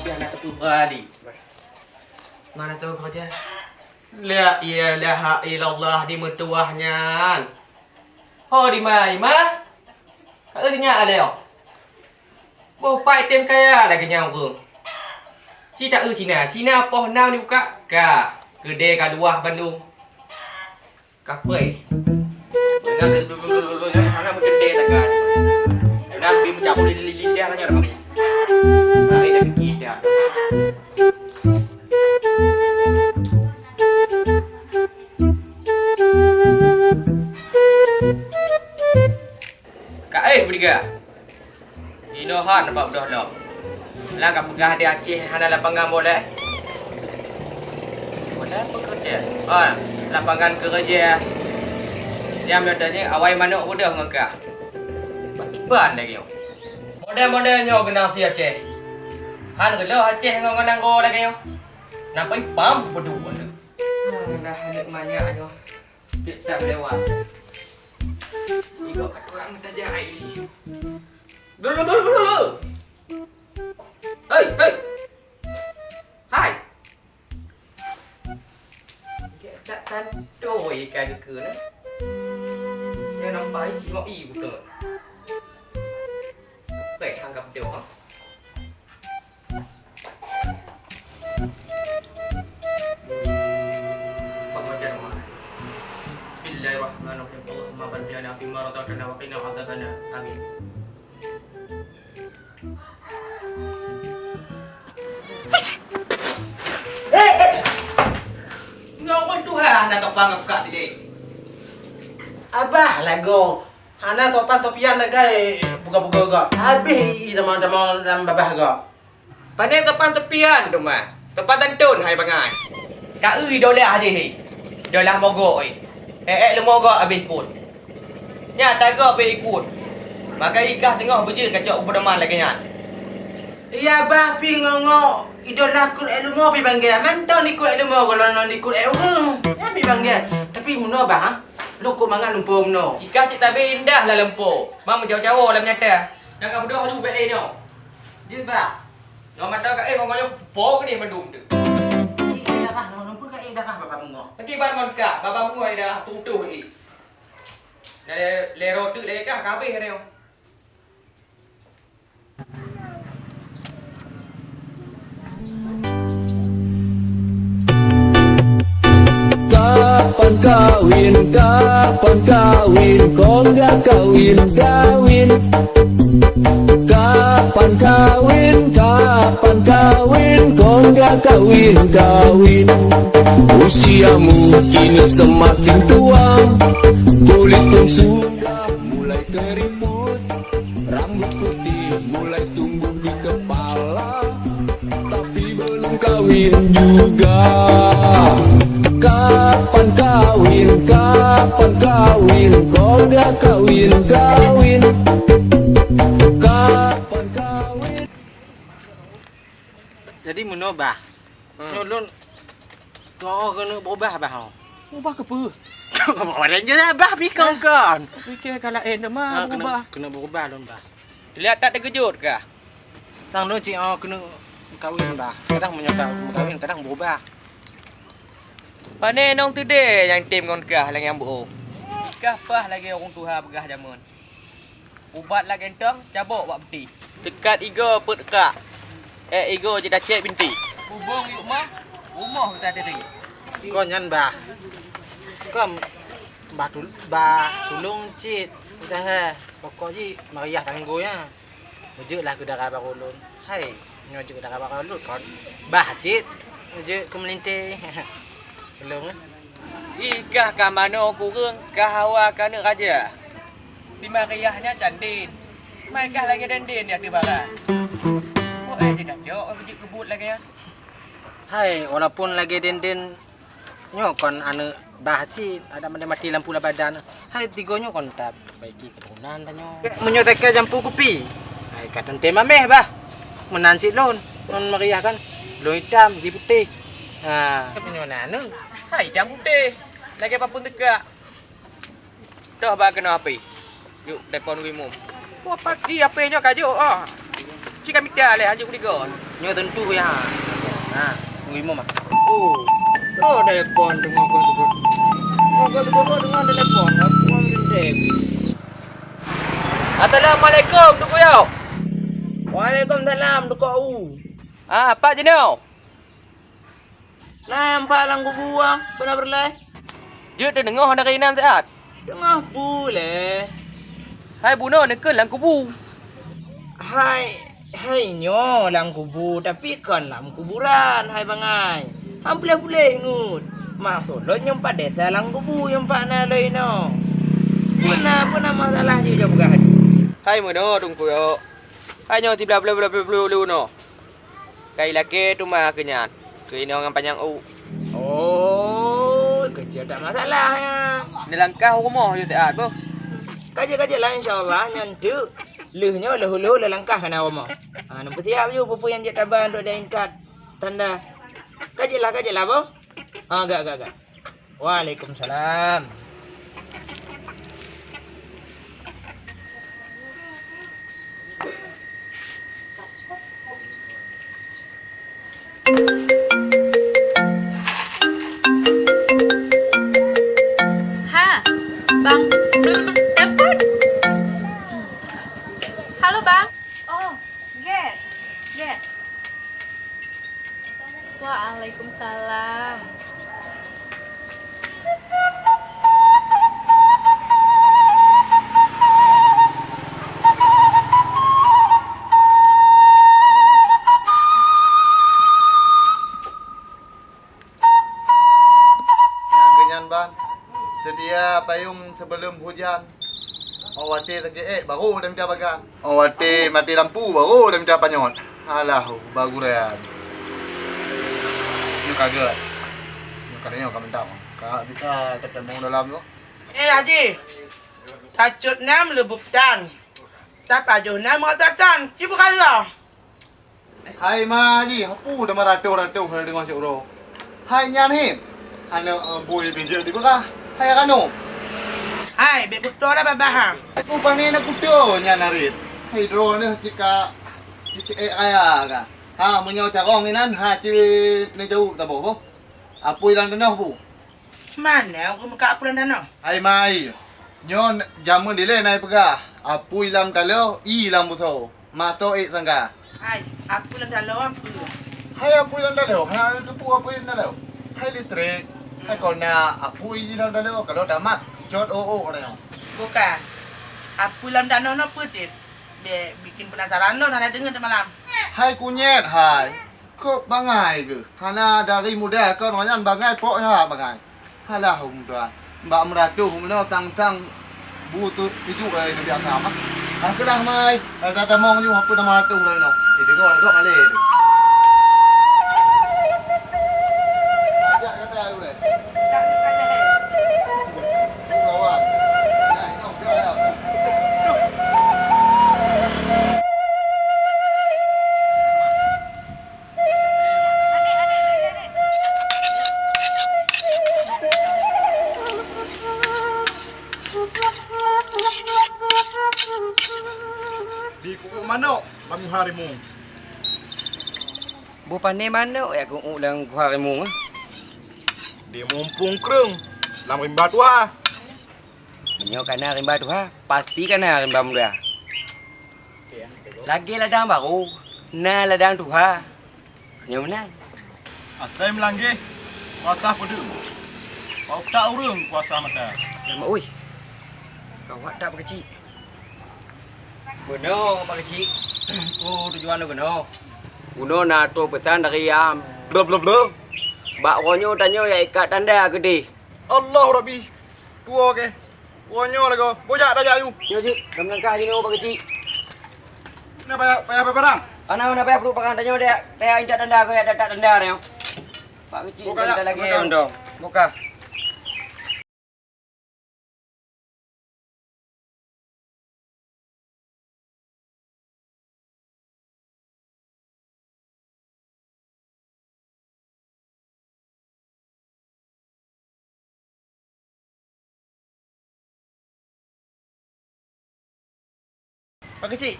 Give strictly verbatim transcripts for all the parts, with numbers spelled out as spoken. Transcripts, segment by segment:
Pian na teupeubali. Mana tu kerja? La ilaha illallah di meutuwah nyan. Ho di ma, Ima? Ka eu nyak alèh. Boh pai tem kaya lagèe nyan ureueng. Ci ta eu Cina, Cina poh nam dibuka ka. Keudè ka luwah bandum. Kapai. Hana meuteudeh taga. Nabi meucabut lidah nanya dah. Nah, ini kita. Ka éh beudôh. Inoe han bak beudôh lom. Lam ka peugah di Aceh hana lapangan boleh. Boleh apa kerja? Ah, lapangan kerja. Nyam nyoe tanya awai manok beudôh ngon kah. Bak kiban lagèe nyoe. Model-model nyoe keunan si Aceh. Han reuloh Aceh ngon ngon nanggroe lagèe nyoe. Nampak ipam beudôh. Alah, aneuk manyak nyoe. Cek tak lewat. Tiga kat orang tajak air ni. Dulu, dulu, dulu, dulu. Hei, hei. Hai. Cek tak tantu ikan ke ni. Yang nampak cik ngok i bukan. Oke, anggap dia, ha. Bismillahirrahmanirrahim. Allahumma barik lana fima razaqtana wa qina adzabannar. Amin. Nyoe pun Tuhan dah topang buka sideh. Abah lagoe. Hana topan topian sagai buka-buka gak. Habéh i tamong-tamong lam babah gak. Pane topan topian tu mah. Topan tantun hai bangai. Ka eu idolah jih. Idolah mogok eh. Eh, eh, leumo gak habéh ikut. Nya tagak habéh ikut. Maka ikah teungoh beujeuet kacok u pedoman lagèe nyan. Iya bah pi ngongok idolah kut ilmu pi bangga. Mantong ikut ilmu kalau non ikut ureueng. Nya pi bangga. Tapi meunoe bah, ha? Lôn kok mangat lumpoe meunoe. Ikah cit tabe indah lah lumpoe. Mang meucawo-cawo lam nyata. Dah ka beudôh laju bèk lé nyoe. Jeuet bah. Nyoe mata ka eh ngon nyoe po keudeh mandum tu. Ih, darah, nyoe lumpoe ka eh darah babah bungoh. Lagi ban ngon kah, babah bungoh eh darah tutoh lagi. Dah lé, lé roh teuk lé kah, ka habéh nyoe. Kapan kawin, kapan kawin, kong gak kawin, kawin. Kapan kawin, kapan kawin, kong gak kawin, kawin. Usiamu kini semakin tua, kulit pun sudah mulai keriput. Rambut putih mulai tumbuh di kepala, tapi belum kawin juga. Kapan kawin, kapan kawin, kok nggak kawin-kawin? Kapan kawin? Jadi meunoe bah. Hmm. Nyoe lôn, oh, keuneuk beubah bah, oh. Ubah keu peue? Orang je lah bah pikong kon. Pikir ka laén teuma ubah. Keuneuk beubah lôn bah. Teulihat that teukeujot kah? Tang lôn cit, oh, keuneuk kawin bah. Kadang meunyoe ka kawin, kadang beubah. Pane nong teudeh nyang tem ngon kah lagèe nyang beuo. Kah paih lagèe ureueng tuha peugah jameun. Ubat lam gantong, cabok bak peuti. Teukat igoe peuet kak. Ék igoe jitacék binti. Bubông yuk mah, rumoh gata diri. Kon nyan bah. Kon bah tul-, bah tulông cit. Udah hé, pokok jih mariah tanggôi nyan. Meujeuet lah keu dara barô lôn. Hai. Nyoe jeuet dara bak lôn kon. Bah cit. Jeuet keu meulintèe. Lôn, eh. Ih, kah ka manoe kureueng, ka hawa keuneuk raja. Di mariah nyan candin. Mai kah lagèe denden di ateueh bara. Oh, eh, jeuet kacok, jeuet keu buet lagèe nyan. Hai, walaupun lagèe denden, nyoe kon aneuk bah cit, adak mandum maté lampu lam badan. Hai, tigo nyoe kon tabaiki keuturonan tanyoe. Meunyoe teuka jampu kupi, hai, ka teuntèe mamèh bah. Meunan cit lôn, lôn mariah kan. Lôn itam, ji putéh. Ha, meunyoe na aneuk. Hai, itam putéh. Lagèe papeuen teuka. Toh ba keunoe api. Yuk, telepon Wimum. Wah, pagi api nyoe ka jok, ah. Cit ka mita lé, hanjeuet kudigo. Nyoe teuntu ya. Nah, tunggu imum ah. Oh, oh, telepon, teungoh kau sebut. Teungoh kau sebut, oh, teungoh telepon. Aku mau minta. Assalamualaikum, Teungku Yok. Waalaikumsalam, Teungku U. Ah, pat jinoe? Nampak lam kubu, ah, peue na peureulèe? Jeuet teudeungoe dari inan siat. Deungoe peue lé? Hai bunoe neukheun lam kubu. Hai, hai nyoe lam kubu, tapi kon lam kuburan, hai bangai. Han puléh-puléh ngut. Maksud lôn nyoe pat desya lam kubu, nyoe pat na lôn inoe. Peue na, peue na masalah jih, jaweueb peugah laju. Hai meunoe, Teungku Yok. Hai nyoe siblah, blah, blah, blah, blah, blah, nyoe. Kai lakée teuma keu nyan, keu inoe ngon panyang u. Oh, keucil tak masalah nyan. Neulangkah u rumoh yue siat boh. Ka jeuet, ka jeuet lah, insya Allah nyan teuk. Lheueh nyoe lheueh-lheueh lôn langkah keunan u rumoh. Ha, neupeusiap yue peue-peue nyang jeuet taba untuk diintat tanda. Ka jeuet lah, ka jeuet lah boh. Ha, gak, gak, gak. Waalaikumsalam. Ha, Bang. Telepon. Halo, Bang. Oh, Get. Get. Waalaikumsalam. Nyang keunyan ban, seudia payong sibeulom hujan. Óh watée sakét ék, barô lé mita bagan. Óh watée maté lampu, barô lé mita panyöt. Alah, baguran. Nyoe ka gét. Nyoe ka, nyoe ka mantap. Ka bisa tatamong dalam nyoe. Eh, Haji. Tacot na meuleubeh tan. Tapajoh na meuratatan. Ci beukalon. Hai ma jih, peue teuma ratoh-ratoh na deungoe siuroe. Hai nyan hé, aneuk, eh, bui bijéh dipeugah. Hai kanoe. Hai, bék kuto dah babah, ha. Aku pane na kuto nyan arit. Hai droeneuh cit ka, cit ék kaya ka. Ha, meunyoe carông inan, ha, ci neujaweueb saboh boh. Apui lam tanoh bu. Mana ureueng meukat apui lam tanoh? Hai mai, nyoe jameun dilée na ipeugah, apui lam taloh, ie lam busoe, mata ék sangga. Hai, apui lam taloh peue? Hai apui lam taloh, hana teupeue apui lam taloh. Hai listrik, hai kon na apui lam taloh, kalau tamat, cot o-o katanya. Bukan. Apui lam tanoh nyoe peue cit? Bék bikin penasaran lôn, hana deungoe teumalam. Hai kunyét hai. Kok bangai geuh? Hana dari muda kon nyan bangai pok ha bangai. Halah hom tuan. Bak meuratoh meunoe tang-tang bu tu tuju ai neubi asam ah. Ka keulah mai, ka tamong nyoe hapeu nama ratoh lom inoe. Jadi kok dok malée tu. Ajak kata uleh. Di kuku manok, bang hari mung. Boh pane manok ya kuku lam kuha rimueng, eh? Di mumpung kreueng, lam rimba tuha. Meunyoe kana rimba tuha, pasti kana rimba muda. Lagée ladang barô, na ladang tuha. Nyoe meunan. Asai meulanggeh, kuasa peudeueng. Bak utak ureueng kuasa mata. Lama ui. Gawat that Pak Keuchik. Bunoe Pak Keuchik. Oh, tujuan keunoe. Bunoe na troh peusan dari Am. Bleu, bleu, bleu. Bak uroe nyoe tanyoe ya ikat tanda keudeh. Allah Rabbi. Tuwoe keh. Uroe nyoe lagoe. Bujak tajak yu. Nyoe jeuet, lam langkah jinoe Pak Keuchik. Na payah, payah barang. Ana, na payah peuduek barang tanyoe dek. Payah intat tanda keu, intat tanda nyoe. Pak Keuchik, buka, intat lagée mantong. Buka. Pak Keuchik,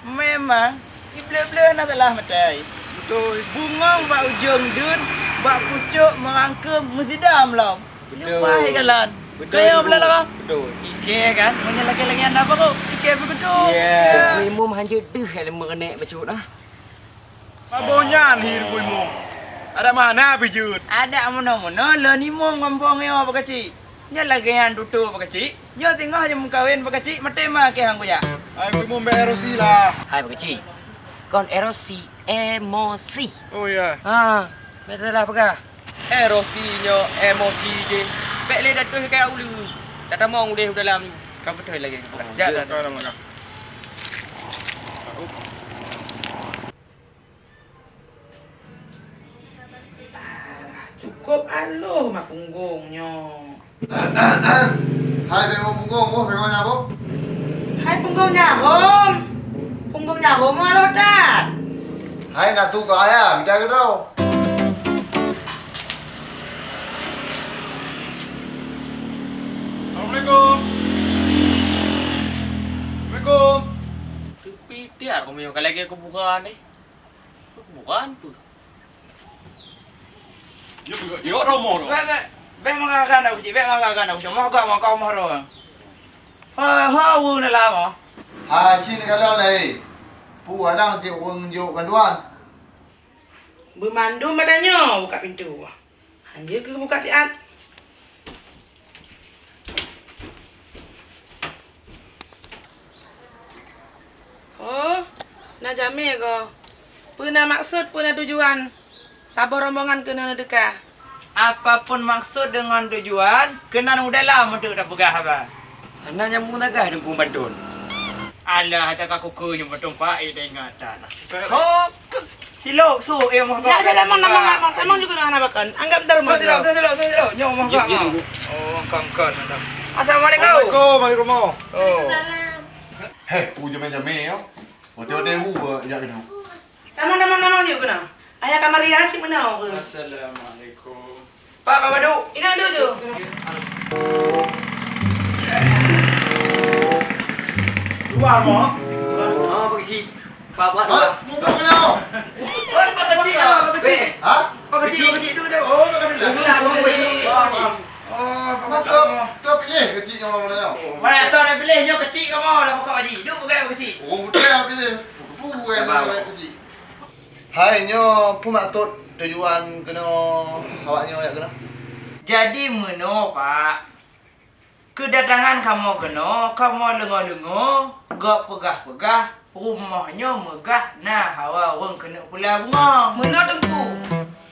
memang Ibleu-bleu na salah maté. Beutôi. Bungong bak ujong deuet, bak pucôk meurangkeum meusidam lom. Beutôi. Leupah ikalon. Beutôi, kayong Teungku. Belah lom. Beutôi. Ike kan, meunyoe lagèe-lagèe na baru, ike beugedung. Ya. Teungku Imum hanjeuet deuh lé meurenek bacut ah. Mabo nyan hi Teungku Imum. Ada mana pijeut? Ada meunoe-meunoe lôn imum gampông nyoe Pak Keuchik. Nyan lagèe nyan tutoe Pak Keuchik. Nyoe singoh nyang meukawen Pak Keuchik, maté ma keuh han kujak. Hai Teungku Imum, bèk emosi lah. Hai Pak Keuchik. Kon erosi, emosi. Oh ya. Ha, bèk salah peugah. Erosi nyoe emosi jih. Bèk lé datoh keu uleue. Tatamong udeh u dalam. Ka beutôi lagèe ka peugah. Jak dah. Ka dah makan. Alah, cukôp aloh mak punggong nyoe. Hai, bèk meupunggong, boh, bèk meunyabong. Hai, punggong nyabong. Punggong nyabong meualoh that. Hai, na tu keu ayah, mida keudroe. Assalamualaikum. Assalamualaikum. Teupitiak kau meunyoe ka lagèe kubuka nyoe. Kubuka peue? Yo, yo, yo, romo, romo. Bèk, bèk, bèk meugaga na kuci, bèk meugaga na kuci. Moh ga, moh ga, moh ro. Ha, ha, wu na lama. Ha, si na galon lai. Pu adang cit ureueng jok bantuan. Beumandum badanyoe buka pintoe. Hanjeuet keu buka siat. Oh, na jamé goe. Peue na maksud, peue na tujuan? Saboh rombongan keunoe neuteuka. Apapun maksud deungon tujuan, keunan u dalam untuk tapeugah haba. Hana nyambung tagah Teungku Banton. Alah, ata ka kukeue nyang beutong paéh teuingat dah. Ho, keu, silop, su, eh, moh. Ya, ya, lamang, lamang, lamang, lamang juga dengan abakan. Anggap darma. Silop, silop, silop, silop. Nyoe moh. Jom, jom. Oh, kan, kan, ada. Assalamualaikum. Waalaikumsalam. Oh. Heh, u jamé-jamé, yo. Ote-ote bu, jak keunoe. Tamong, tamong, tamong, yuk keunoe. Ayah kamari ya, cik meunoe ke? Assalamualaikum. Pak, Pak Baduk. Ina duduk je. Luar mo. Oh, Pak Kecik. Pak buat luar. Bukan kenapa? Oh, Pak Kecik, ah, Pak Kecik. Ha? Pak Kecik, Pak Kecik, duduk, duduk. Oh, Pak Kecik. Duduk, duduk. Oh, Pak Kecik. Kau pilih kecik yang mana tau. Mana tahu nak pilih, nyoe kecik kamu lah pokok haji. Duduk pegang kecik. Orang putih lah pilih. Putih lah kecik. Hai, nyoe peue maksud tujuan keunoe awak nyoe jak keunoe? Jadi meunoe, Pak. Keudatangan kamoe keunoe, kamoe leungoe-leungoe, gop peugah-peugah, rumoh nyoe meugah na hawa ureueng keuneuk pula bungoe. Meunoe Teungku,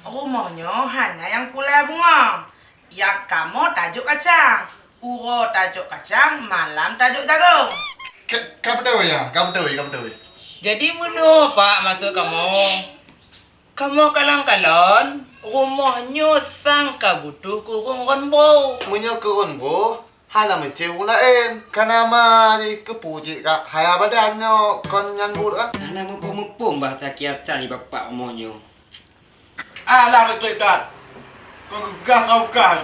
rumoh nyoe hana nyang pula bungoe. Nyang kamoe tajok kacang, uroe tajok kacang, malam tajok jagong. Ka, ka beutôi ya, ka beutôi, ka beutôi. Jadi meunoe Pak maksud kamoe? Kamoe kalon-kalon, rumoh nyoe sang ka butuh keu ureueng rön bro. Meunyoe keu rön bro, hana meusti ureueng laén. Kana ma jih keupeue cit ka haya badan nyoe kon nyan buet kan? Hana muphom-muphom bah takiasan di bapak rumoh nyoe. Alah, beutôi that. Kon geugas au kah.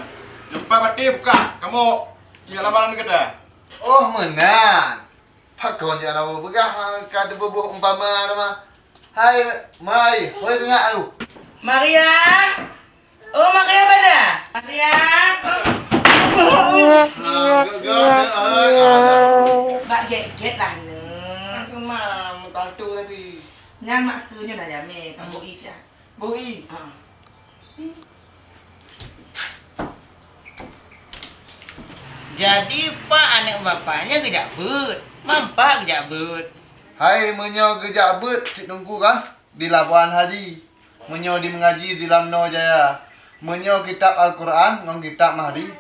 Nyang pat baté bukak, kamoe nyak lamaran gata. Oh, meunan. Pakon jak lawée peugah ka teububuih umpama nama. Hai, mai, hôi teungak lu. Maria. Oh, Maria bada. Maria. Oh. Ah, gagah, ai, ai. Bak gét-gét lah, Neuk. Aku mah meutantu tadi. Nyan mak keu nyoe dah jamé, kamoe ih siat. Bui. Ha. Jadi, Pak, aneuk Bapak nyan geujak beuet. Mampak geujak beuet. Hai, meunyoe geujak beuet, cit Teungku kan, di Labuhan Haji. Meunyoe di meungaji di Lamno Jaya. Meunyoe kitab Al-Quran ngon kitab Mahdi,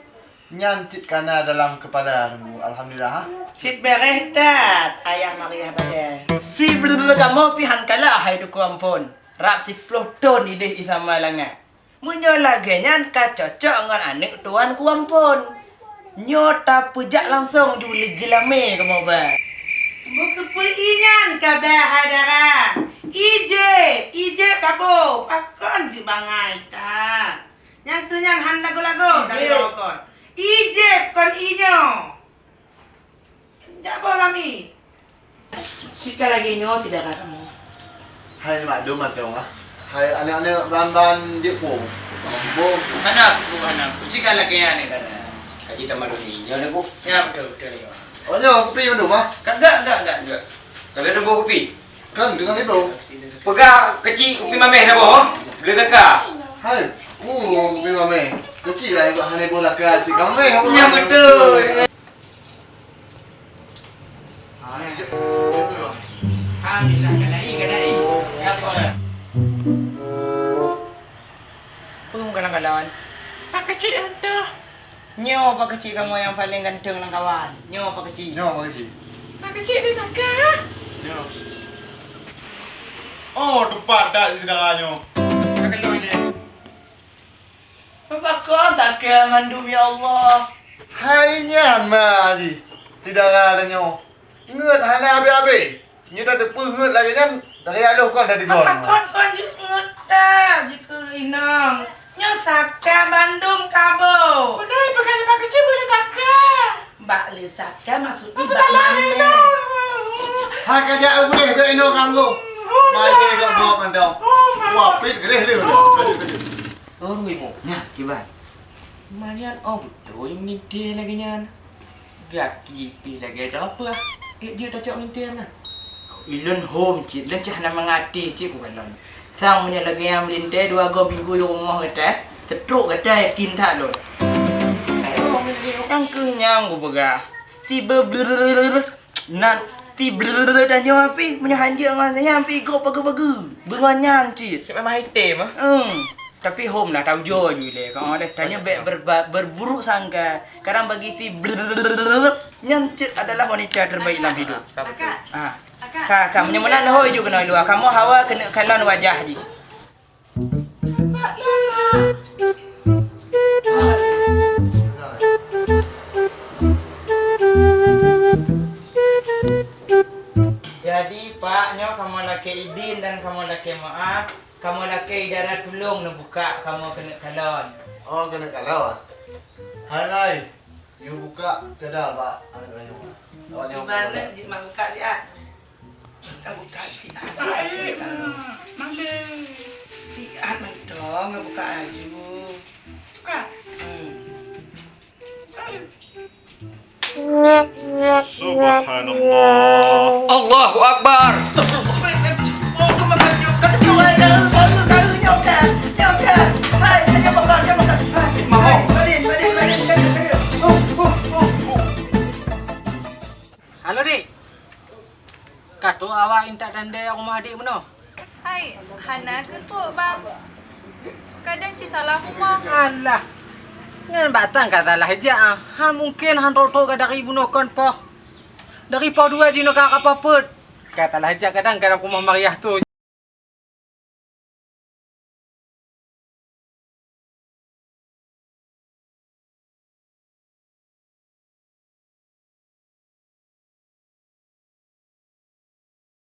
nyan cit kana dalam keupala Teungku. Alhamdulillah, ha? Cit bèrèh that, Ayah Maria Badé. Si beuleubeuleu kamoe pih han kalah hai Teungku Ampon. Rab siploh thon idéh i sama langat. Meunyoe lagée nyan ka cocok ngon aneuk tuan Ku Ampon. Nyoe tapeujak langsong ju lé jilamé kamoe ba. Bukeupeue i nyan ka ba hai dara. Ijép, ijép kaboh, pakon jeuet bangai that. Nyang keu nyan han lagoe-lagoe dari rokon. Ijép kon inyoe. Jak boh lami. Sika lagée nyoe, syedara kamoe. Hai maklum mantong lah. Hai aneuk-aneuk ban-ban jeuet pueng. Bông. Hana, Bu, hana. Kuci ka lagèe nyan ni, hana. Kaji tamalumi. Nyoe ni, Bu. Ya, betul, betul, ya. Oh, nyoe kupi mandum, ah? Ka, enggak, enggak, enggak, enggak. Ka lheueh boh kupi? Kan, dengan itu. Peugah keuchik kupi mamèh na boh. Boleh teuka. Hai, ku kupi mamèh. Keuchik lah, hana boh laka si kamèh. Ya, betul. Ah, ni je. Alhamdulillah, kadai, kadai. Ya, apa? Peue meukalon-kalon? Pak Keuchik hantu. Nyoe Pak Keuchik kamoe nyang paleng ganteng lam kawan. Nyoe Pak Keuchik. Nyoe Pak Keuchik. Pak Keuchik di tangga. Nyoe. Oh, teumpat dak di syedara nyoe. Ka keulôi ni. Pakon takheun mandum, ya Allah? Hai nyan ma jih, syedara tanyoe. Ngeut hana habéh-habéh. Nyoe tateupeue ngeut lagèe nyan, dari aloh kon dari goe. Pakon kon jeuet ngeut ta, jikeu inong. Nyoe saka bandum kabo. Beuna, peugah lé Pak Keuchik boleh saka. Bak lé saka maksud i bak malèe. Hai ka jak u gurèe bèk inoe kanggo. Malèe ka gob mantong. Wah, pit gurèe lé. Lanjut, lanjut. Oh, Rui Mo. Nyan, kiban. Manyan oh beutôi meunitèe lagèe nyan. Gaki pih lagèe aja apa? Ék jeuet tacok meunitèe na. Ulôn hom cit, lôn cah na mangat cit bukan lôn. Sang meunyoe lagèe nyan meulintèe dua goe minggu di rumoh gata, seutrok gata yakin that lôn. Kan keuh nyang kupeugah. Tiba blurr. Nan ti blurr tanyoe pih meunyoe hanjeuet ngon saya pih gob pageue-pageue. Beungon nyan cit. Cit memang item ah. Hmm. Tapi hom lah taujoe ju lé. Kau deh tanya bèk berba- berburuk sangka. Kadang bagi ti blurr nyan cit adalah wanita terbaik dalam hidup. Kakak. Ah. Kakak. Ka ka meunyoe meunan hôi ju keunoe luwa. Kamoe hawa keuneuk kalon wajah jih. Jadi, Pak, nyoe kamoe lakèe idin dan kamoe lakèe meu'ah, kamoe lakèe idara tulông neubukak kamoe keuneuk kalon. Oh, keuneuk kalon. Hai, hai. Yue bukak cadar bak aneuk rayeuk. Awak nyoe. Di mana jih mak bukak siat? Ka buka siat. Baik. Malu. Siat mantong, buka laju. Buka. Hmm. Subhanallah. Allahu Akbar. Halo, Dik. Ka trôk awak intat tanda rumoh adik bunoe? Hai, hana keuh trôk, Bang. Kadang cit salah rumoh. Alah. Ngon batang ka salah jak ah. Ha mungken han trôk-trôk ka dari bunoe kon poh. Dari poh dua jinoe ka kapapeuet. Ka salah jak kadang ka lam rumoh Mariah tu.